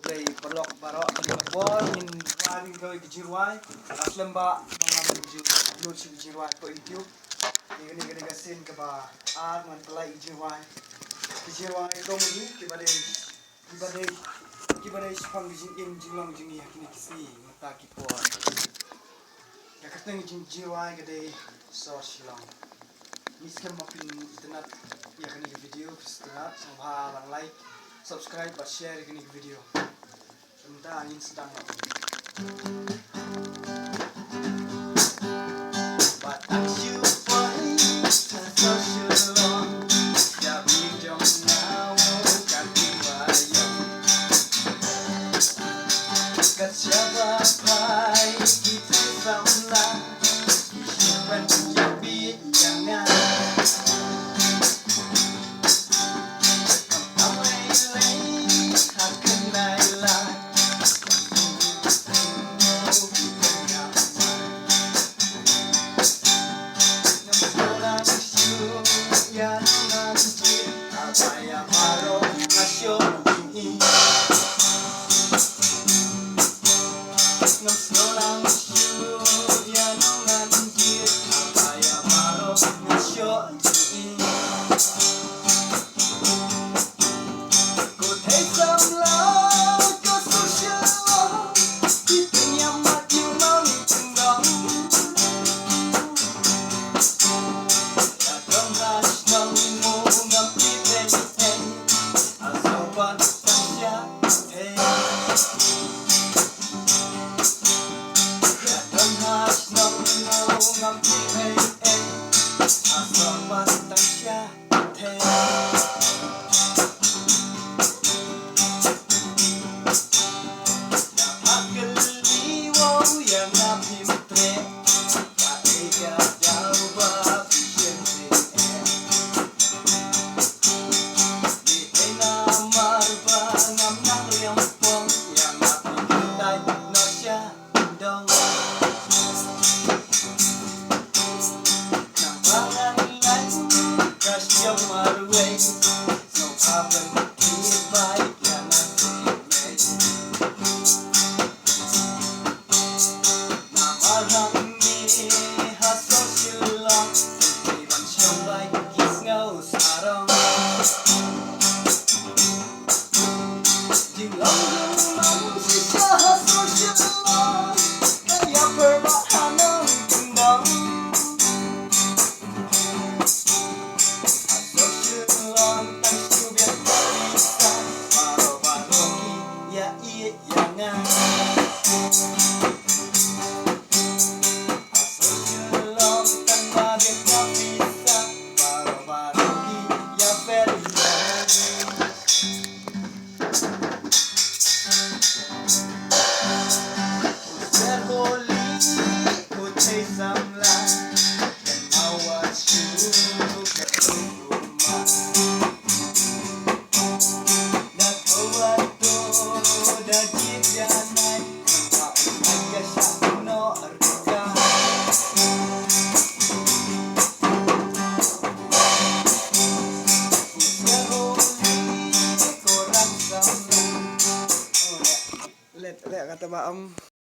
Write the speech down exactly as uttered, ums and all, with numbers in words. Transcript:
Khublei paralok baroh, kane ka por ngin rwai ïa kawei ka jingrwai. Lada slem ba ngam ju upload shuh ka jingrwai ha YouTube. Kane ka dei ka sien kaba ar ngan pynlait ïa ka jingrwai. Ka jingrwai comedy kiba dei, kiba dei, kiba dei shaphang ka jingim jinglong jong ngi ha kine ki sngi mynta ki por. Ka kyrteng ka jingrwai ka dei Sor Shillong. Ngi skhem ba phin itynnad ïa kane ka video, phi sngewtynnad, sngewbha ban like, subscribe bad share ïa kane ka video. Mynta ngin sdang noh. Ba tang shu poi ha Sor Shillong, ïa phi jong nga u ka dei ba ïa. Kat shaba phai ki trei samla, ki shu pynjah bit ïa nga. Kam lei lei ha kynai la. Let, let kata ba am.